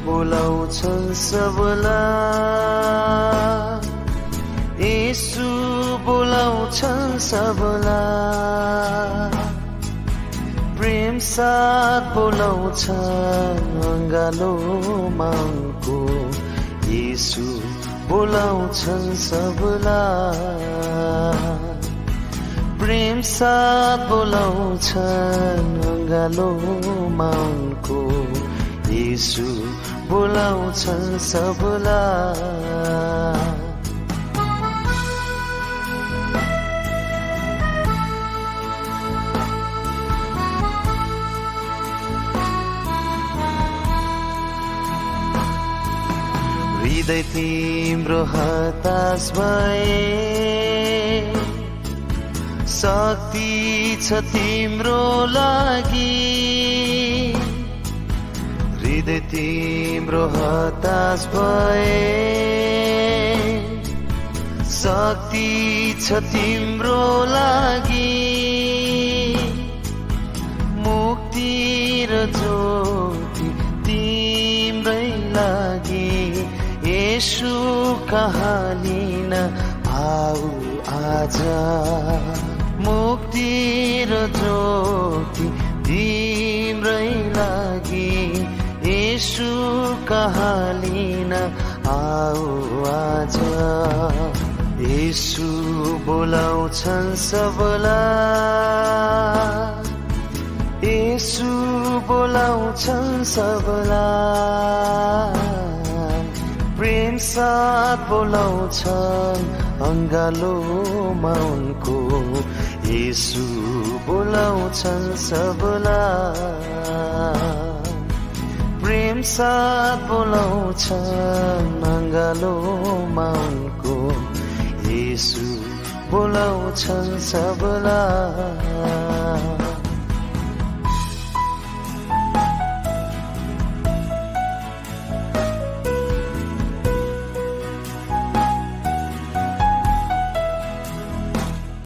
बोलाउँछन् सबलाई, येशू बोलाउँछन् सबलाई, प्रेम साथ बोलाउँछन् अँगालोमा उनको, येशू बोलाउँछन् सबलाई, प्रेम साथ बोलाउँछन् अँगालोमा उनको, येशू बोलाउँछन् सबलाई। हृदय तिम्रो हताश भए, शक्ति छ तिम्रो लागि, हृदय तिम्रो हताश भए, शक्ति छ तिम्रो लागि, मुक्ति र ज्योति तिम्रै लागि, येशू कहाँ लिन आऊ आज, मुक्ति र ज्योति तिम्रै लागि, येशू कहाँ लिन आऊ आज। येशू बोलाउँछन् सबलाई, येशू बोलाउँछन् सबलाई, प्रेम साथ बोलाउँछन् अँगालोमा उनको, येशू बोलाउँछन् सबलाई, प्रेम साथ बोलाउँछन् अँगालोमा उनको, येशू बोलाउँछन् सबलाई।